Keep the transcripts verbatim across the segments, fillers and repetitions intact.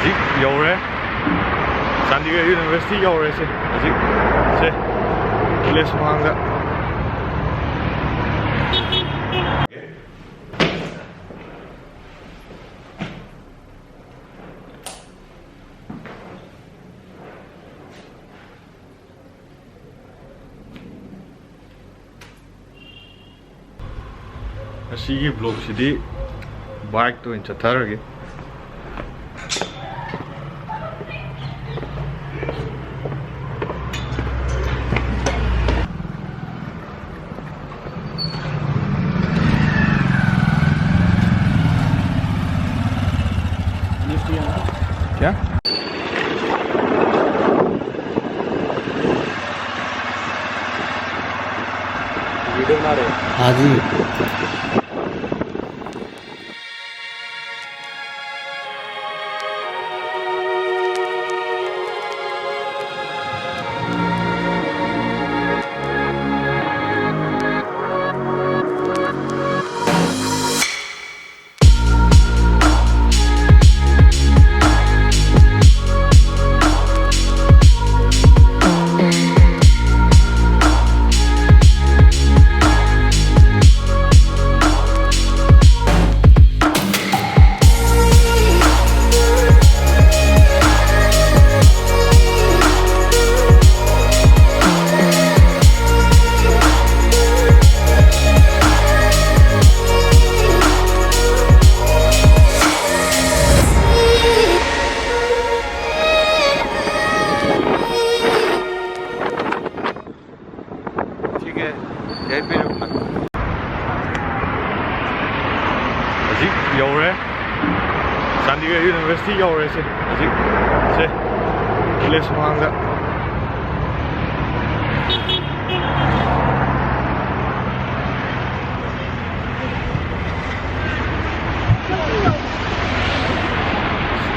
ꯍꯧꯖꯤꯛ ꯌꯧꯔꯦ, ꯆꯥꯟꯗꯤꯒꯔ ꯌꯨꯅꯤꯚꯔꯁꯤꯇꯤ ꯌꯧꯔꯦ꯫ ꯁꯦ, ꯍꯧꯖꯤꯛ, ꯁꯦ, ꯀꯣꯂꯦꯖ ꯃꯃꯥꯡꯗ꯫ ꯉꯁꯤꯒꯤ ꯕ꯭ꯂꯣꯛꯁꯤꯗꯤ ꯕꯥꯏꯛꯇ ꯑꯣꯏꯅ ꯆꯠꯊꯔꯒꯦ꯫ क्या? वीडियो बना रहे हैं। हाँ जी। ठीक है, यहीं पे रुकना। ꯍꯧꯖꯤꯛ ꯌꯧꯔꯦ, ꯆꯥꯟꯗꯤꯒꯔ ꯌꯨꯅꯤꯚꯔꯁꯤꯇꯤ ꯌꯧꯔꯦ꯫ ꯁꯦ, ꯍꯧꯖꯤꯛ, ꯁꯦ, ꯀꯣꯂꯦꯖ ꯃꯃꯥꯡꯗ꯫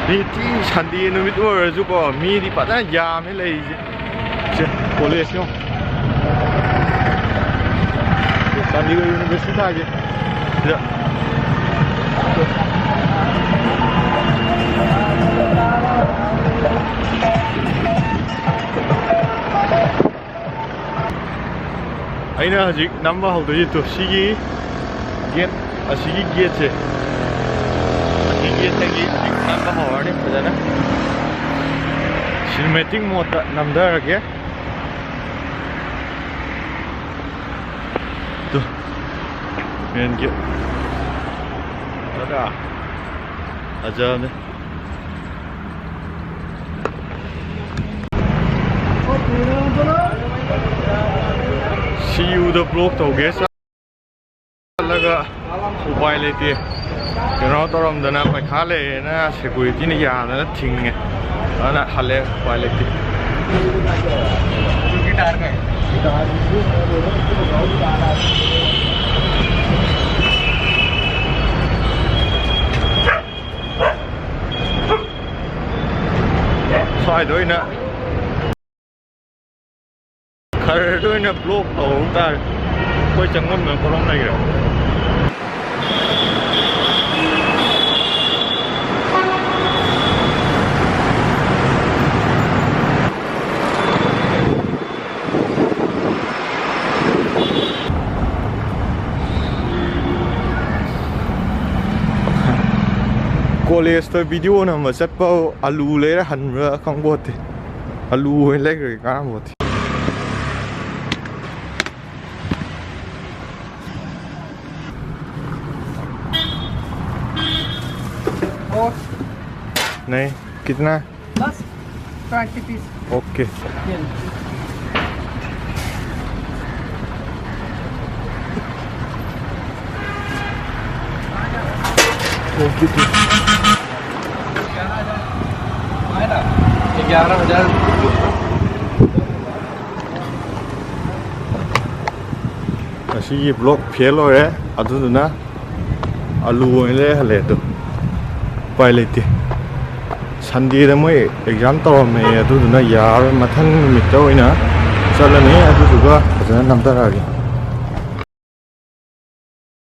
ꯅꯤꯇꯤ ꯁꯟꯗꯦ ꯅꯨꯃꯤꯠ ꯑꯣꯏꯔꯁꯨꯀꯣ, ꯃꯤꯗꯤ ꯐꯖꯅ ꯌꯥꯝꯃꯦ ꯂꯩꯔꯤꯁꯦ꯫ ꯁꯦ, ꯀꯣꯂꯦꯖꯅꯤ꯫ ꯆꯥꯟꯗꯤꯒꯔ ꯌꯨꯅꯤꯚꯔꯁꯤꯇꯤ ꯊꯥꯒꯦ꯫ ꯁꯤꯗ꯫ ꯑꯩꯅ ꯍꯧꯖꯤꯛ ꯅꯝꯕ ꯍꯧꯗꯣꯏꯁꯦ ꯇꯨ, ꯁꯤꯒꯤ ꯒꯦꯠ, ꯑꯁꯤꯒꯤ ꯒꯦꯠꯁꯦ, ꯑꯁꯤ ꯒꯦꯠꯇꯒꯤ ꯍꯧꯖꯤꯛ ꯅꯝꯕ ꯍꯧꯔꯅꯤ ꯐꯖꯅ꯫ Cinematic mode ꯇ ꯅꯝꯊꯔꯒꯦ꯫ ꯇꯨ, main gate꯫ ꯇꯥꯗꯥ! ꯐꯖꯕꯅꯦ꯫ ꯁꯤ ꯌꯨꯗ vlog ꯇꯧꯒꯦ ꯆꯠꯂꯒ ꯎꯄꯥꯏ ꯂꯩꯇꯦ꯫ ꯀꯩꯅꯣ ꯇꯧꯔꯝꯗꯅ, ꯄꯩꯈꯥ ꯂꯩꯌꯦꯅ security ꯅ ꯌꯥꯗꯅ ꯊꯤꯡꯉꯦ꯫ ꯑꯗꯨꯅ ꯍꯜꯂꯦ, ꯎꯄꯥꯏ ꯂꯩꯇꯦ꯫ ꯁ꯭ꯋꯥꯏꯗ ꯑꯣꯏꯅ ꯈꯔꯗ ꯑꯣꯏꯅ vlog ꯇꯧꯍꯧ ꯇꯥꯔꯦ꯫ ꯑꯩꯈꯣꯏ ꯆꯪꯐꯝꯗ ꯀꯔꯣꯝ ꯂꯩꯈ꯭ꯔꯦ? College ꯇ video ꯅꯝꯕ ꯆꯠꯄ, ꯑꯂꯨ ꯂꯩꯔ ꯍꯟꯕ꯭ꯔꯥ ꯈꯪꯄꯣꯠꯇꯦ꯫ ꯑꯂꯨ ꯑꯣꯏꯅ ꯂꯩꯈ꯭ꯔꯒꯦ, ꯀꯥꯟꯅꯄꯣꯠꯇꯦ꯫ नहीं, कितना? बस ट्वेंटी पीस। OK। ये लो। OK, ठीक। ग्यारह हज़ार। ꯉꯁꯤꯒꯤ vlog fail ꯑꯣꯏꯔꯦ꯫ ꯑꯗꯨꯗꯨꯅ ꯑꯂꯨ ꯑꯣꯏꯅ ꯂꯩꯍꯜꯂꯦ꯫ ꯑꯗꯨ ꯎꯄꯥꯏ ꯂꯩꯇꯦ꯫ Sunday ꯗ ꯃꯣꯏ exam ꯇꯧꯔꯝꯃꯦ, ꯑꯗꯨꯗꯨꯅ ꯌꯥꯔꯣꯏ꯫ ꯃꯊꯪ ꯅꯨꯃꯤꯠꯇ ꯑꯣꯏꯅ ꯆꯠꯂꯅꯤ꯫ ꯑꯗꯨꯗꯨꯒ ꯐꯖꯅ ꯅꯝꯊꯔꯛꯑꯒꯦ꯫